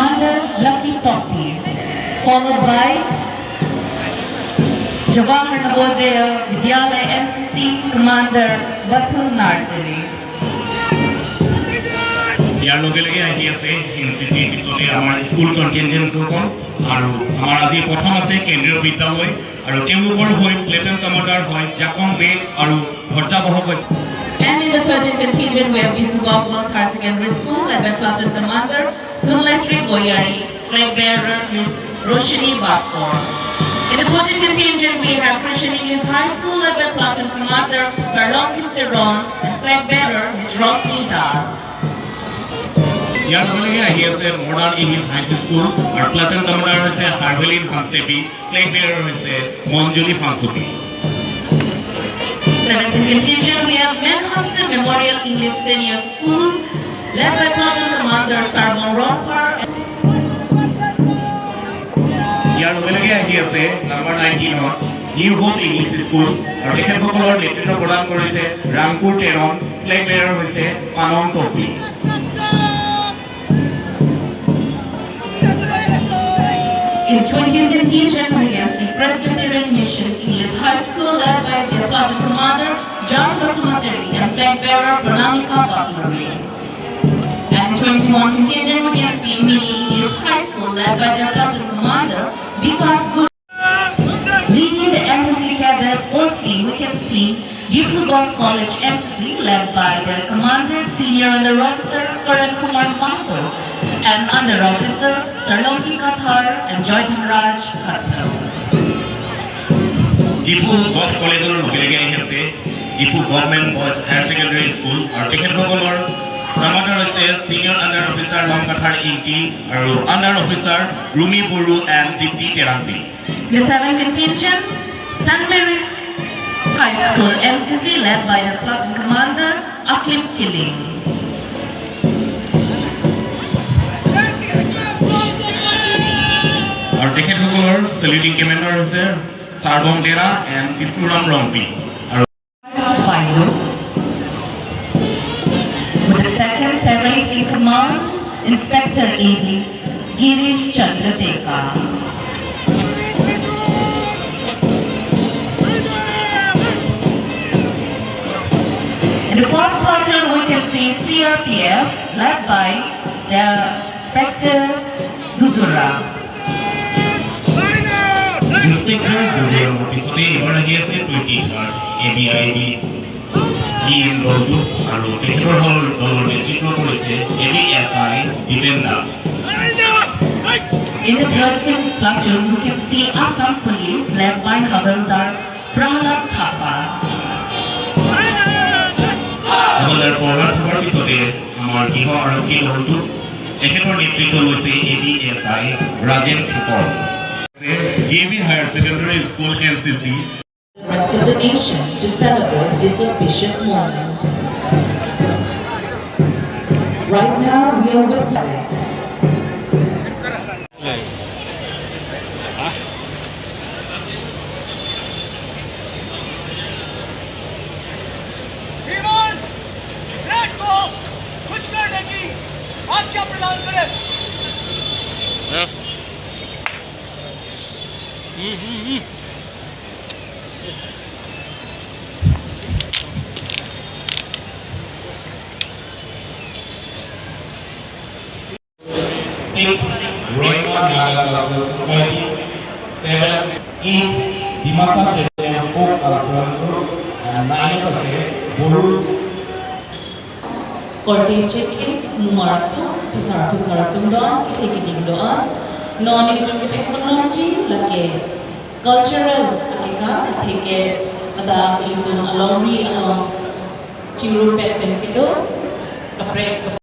Commander Lucky Topi, followed by Jawahar Navodaya Vidyalaya NCC Commander Batul Narzary. ইয়াৰ লগে লগে আহি আছে এন চি চিৰ পিছতে আমাৰ স্কুল কণ্টিনজেণ্টসকল আৰু আমাৰ আজি প্ৰথম আছে কেন্দ্ৰীয় বিদ্যালয় আৰু তেওঁলোকৰ হৈ প্লেটন কমাণ্ডাৰ হয় জাকং বে আৰু ধ্বজাবাহক হৈছে। And in the 13th contingent, we have Diphu Govt Girls Higher Secondary School, led by Platoon Commander Thunlaisri Goyari, flag bearer Ms. Roshini Bhaskar. In the 14th contingent, we have Christian English High School, led by Platoon Commander Sir Longin Theron and flag bearer Ms. Rosni Das. ইয়াৰ লগে লগে আহি আছে modern English হাই school আৰু প্লেটন commander হৈছে হাৰ্ভেলিন ফানচেপি, flag বেয়াৰৰ হৈছে Manjuli ফানচুপি। 17th contingent, we have Manhasset Memorial English Senior School, led by Platoon Commander Sarbon Rompar. ইয়াৰ লগে লগে আহি আছে নাম্বাৰ 19ত নিউ হোপ ইংলিছ স্কুল আৰু তেখেতসকলৰ নেতৃত্ব প্ৰদান কৰিছে ৰামপুৰ টেৰন, ফ্লেগ বেয়াৰৰ হৈছে পানন টপি। In 20th contingent, we can see Presbyterian Mission English High School, led by their platoon commander John Basumatary and flag bearer Pranamika Butler. And 21 contingent, we can see Mini English High School, led by their platoon commander Vikas Guru. Leading the NCC cadet, firstly, we can see Diphu Govt College NCC, led by their commander, Senior Under Officer Karan Kumar Mahato, and Under Officer Sarlonki Kathar and Joydhanraj Kathar. Diphu gov কলেজৰ লগে লগে আহি আছে Diphu Government Boys Higher Secondary School আৰু তেখেতসকলৰ commander হৈছে senior under officer লংকাথাৰ Ingti আৰু under officer Rumi Bodo and Dipti Terangpi. The 7th contingent, St. Mary's High School NCC, led by the platoon commander Aklim Killing. আৰু তেখেতসকলৰ চেলিউটিং commander হৈছে চাৰ্বং Dera and Bishnuram Rongpi আৰু Final. With the second parade in command, Inspector A.D. Girish Chandra Deka. In the first platoon, we can see CRPF led by the Inspector Dudura. Inspector দুদুৰামৰ পিছতে এইবাৰ আহি আছে 23rd A B I D D M দলটো আৰু তেখেতৰ দলৰ নেতৃত্ব কৰিছে A B S I Dipen Das. In the third platoon, we can see Assam Police led by Havildar Prahlad Thapa. হাৱলদাৰ Prahlad থাপাৰ পিছতে আমাৰ গৃহ আৰক্ষী দলটো, তেখেতৰ নেতৃত্ব লৈছে A B S I Rajen Phukan. D A V Higher Secondary School NCC. The rest of the nation to celebrate this auspicious moment. Right now, we are with it. श्रीमान विराट को कुछ करने की आज्ञा प्रदान करें। Six, Royal Naga Cultural Society. Seven, eight, Dimasa Traditional Folk Cultural Groups, and nine আছে Bodo. Korte cheke mumarato pisar pisar tumdon kithe ding doan non itum kithe chi lake cultural akeka theke ada ilitum along ri along chiru pet pen kido kapre.